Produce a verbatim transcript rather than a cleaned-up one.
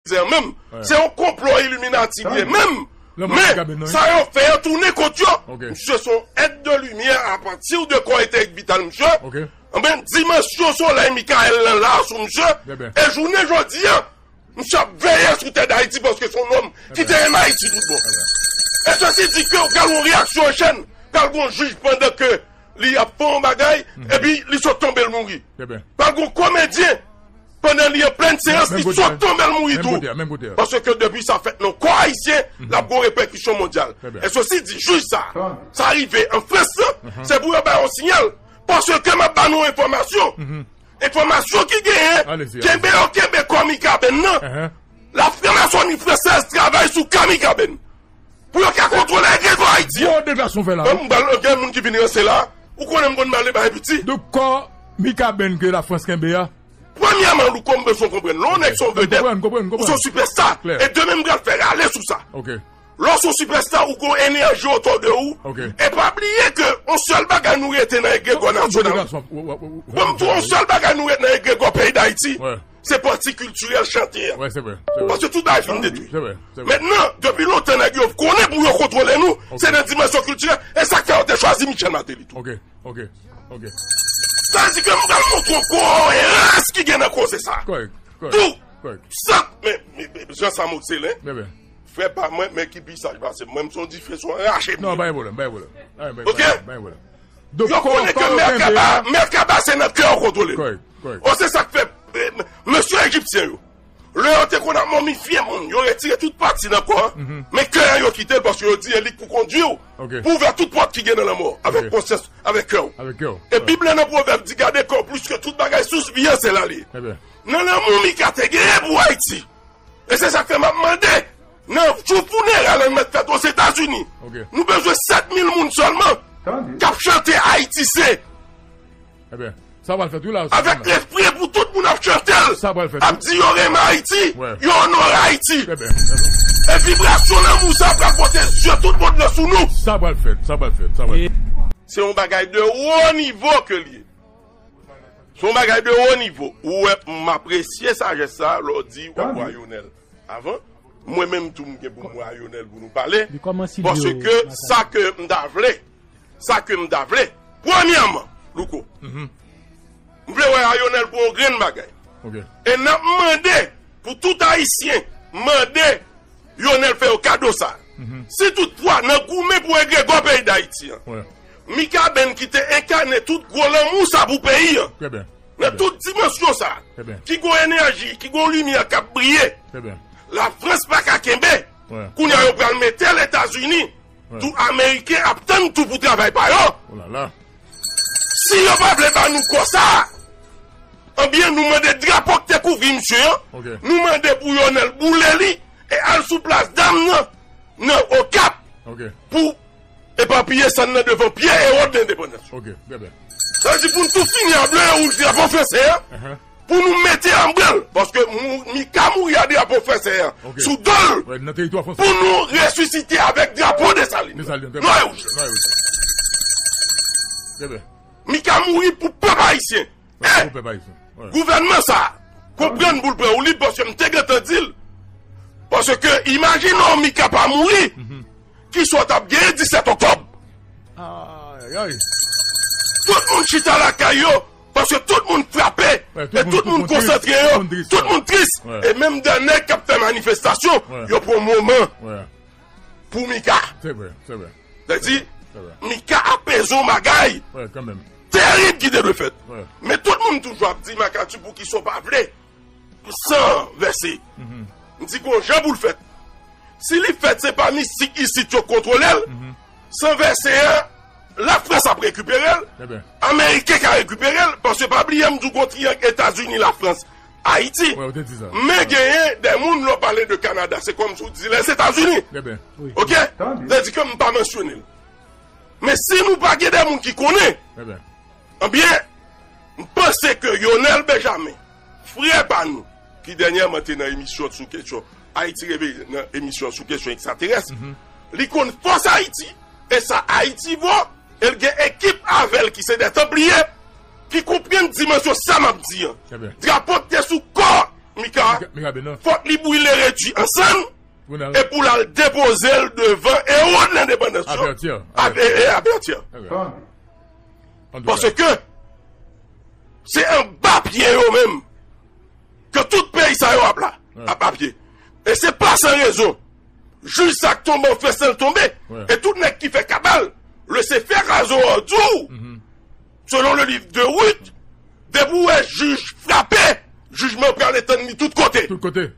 Mizè menm. Se yon konplo Illuminati li ye menm. Men sa yo fè yo tounen kont yo. Misye se yon èt de limyè apati de kò eterik vital misye. Anben, dimansyon solèy Mikaèl lan la sou misye. E jounen jodi a, misye ap veye sou tè Dayiti paske se yon nonm ki te renmen Ayiti tout bon. E sesi di ke w pral yon reyaksyon an chèn, pral gon jij pandan ke li ap fè yon bagay, epi li sot tonbe l mouri. Pral gon komedyen, pandan li an plenn seyans, li sot tonbe l mouri tou. Paske depi sa fèt nan kò ayisyen, l ap gon repèkisyon mondyal. E sesi di jij sa, sa rive an Frans lan, se pou yo bay yon siyal. Paske m ap ba nou enfòmasyon. Enfòmasyon ki genyen, kenbe yo kenbe kò Mikaben nan. Lafrimasoni fransèz travay sou kò Mikaben. Pou yo ka kontwole egregò Ayiti an. Gwo deklarasyon fè la. M pral gen moun ki vin ranse la. Ou konnen m konn pale bagay piti. Donk kò Mikaben ke Lafrans kenbe a. Premyèman, Louko, m bezwen konprann. Lè yon nèg se yon vedèt, ou se yon sipèsta. E demen m pral fè rale sou sa. Lè w se yon sipèsta, ou gon enèji otou de ou. E pa bliye ke yon sèl bagay nou rete nan egregò nasyonal. Ban m di w, yon sèl bagay nou rete nan egregò peyi Dayiti. Se pati kiltirèl chante a. Paske tout bagay fin detwi. Mentnan, depi lontan nèg yo konnen pou yo kontwole nou, se nan dimansyon kiltirèl. E sa k fè yo te chwazi Michel Martelly tou. Sa vle di ke m pral montre w koerans ki gen nan koze sa. Tou, sa, men, men, men, jan sa m okselen, frè pa mwen, men ki pi saj pase m. Mwen, m se yon dife, se yon rache m ye. Ok? Yo konnen ke Merkaba, Merkaba se nan kè yo kontwole l. O, se sa k fè, eh, mesye ejipsyen yo, lè yo te konn ap momifye moun, yo retire tout pati nan kò an, men kè an yo kite l paske yo di elit pou kondui w, pou ouvè tout pòt ki gen nan lanmò, avèk konsyans, avèk kè w. E Bib la nan Pwovèb di, gade kè w plis ke tout bagay, sous vi an se la li ye. Nan lanmou Mika te genyen pou Ayiti. E se sa k fè m ap mande, nan jou fineral an mèt fèt Ozetazini, nou bezwen sèt mil moun sèlman k ap chante Ayiti se. Avèk lespri pou tout moun ap chante l, ap di yo renmen Ayiti, yo onore Ayiti. E vibrasyon lanmou sa pral pote zye tout mond lan sou nou. Se yon bagay de wo nivo ke l ye. Se yon bagay de wo nivo. Ou wè, m apresye sajès sa lè w di w ap bwa Yonèl avan. Mwen menm tou, m gen pou m bwa Yonèl pou nou pale. Paske sa ke m ta vle, sa ke m ta vle, premyèman, Louko, m vle wè Yonèl pou yon grenn bagay. E n ap mande pou tout Ayisyen mande Yonèl fè yo kado sa. Si toutfwa, nan goumen pou egregò peyi Dayiti an, Mikaben ki te enkane tout gwo lanmou sa pou peyi an, nan tout dimansyon sa, ki gon enèji, ki gon limyè k ap briye, Lafrans pa ka kenbe. Kounye a, yo pral mete Letazini tou, Ameriken ap tann tou pou travay pa yo. Si yo pa vle ba nou kò sa, anbyen, nou mande drapo k te kouvri misye an, nou mande pou Yonèl boule li e al sou plas dam nan, nan Okap, pou epapiye sann nan devan pye ewo de lendepandans yo. Sa vle di pou n tou fini a ble e wouj drapo fransè an, pou nou mete anba l, paske mou-, Mika mouri a drapo fransè an sou do l, pou nou resisite avèk drapo Desalin. Nwa e wouj. Mika mouri pou pèp ayisyen. E gouvènman sa a, konprann pou l pran woulib, paske m te gentan di l. Paske imajine w Mika pa mouri, kisa w t ap genyen disèt oktòb? Tout moun chita lakay yo, paske tout moun frape, e tout moun konsantre yo, tout moun tris. E menm de nèg k ap fè manifestasyon, yo pran moman pou Mika. Sa di, Mika apeze yon bagay terib ki te dwe fèt. Men tout moun toujou ap di, Makati, poukisa w pa vle san vèse? M di, gon jan pou l fèt. Si li fèt, se pa mistik isit yo k kontwole l. San vèse an, Lafrans ap rekipere l. Ameriken ka rekipere l, paske pa bliye, m di w gon triyang Etazini, Lafrans, Ayiti. Men genyen de moun, lè w pale de Kanada, se kòmsi w di Lèzetazini. Ok? Sa di ke m pa mansyone l. Men si nou pa gen de moun ki konnen, anbyen, m panse ke Yonèl Benjamin, frè pa nou, ki dènyèman te nan emisyon sou kesyon Ayiti Reveye, nan emisyon sou kesyon ekstraterès, li konn fòs Ayiti, e sa Ayiti vo, e l gen ekip avè l ki se de Tanpliye, ki konprann dimansyon sa m ap di an. Drapo k te sou kò Mika, Mika Bena. Fòk li brile redui an sann e pou l al depoze l devan ewo de lendepandans yo. Avèti. Avèti. Paske se anba pye yo menm ke tout peyi sa yo ap la, ap apye. E se pa san rezon. Jij sa k tonbe, fè san l tonbe. E tout nèg ki fè kabal, lese fè razo an di w, selon le livre de Ruth, depi w wè jij frape, jijman pral etann li tout kote. Tout kote.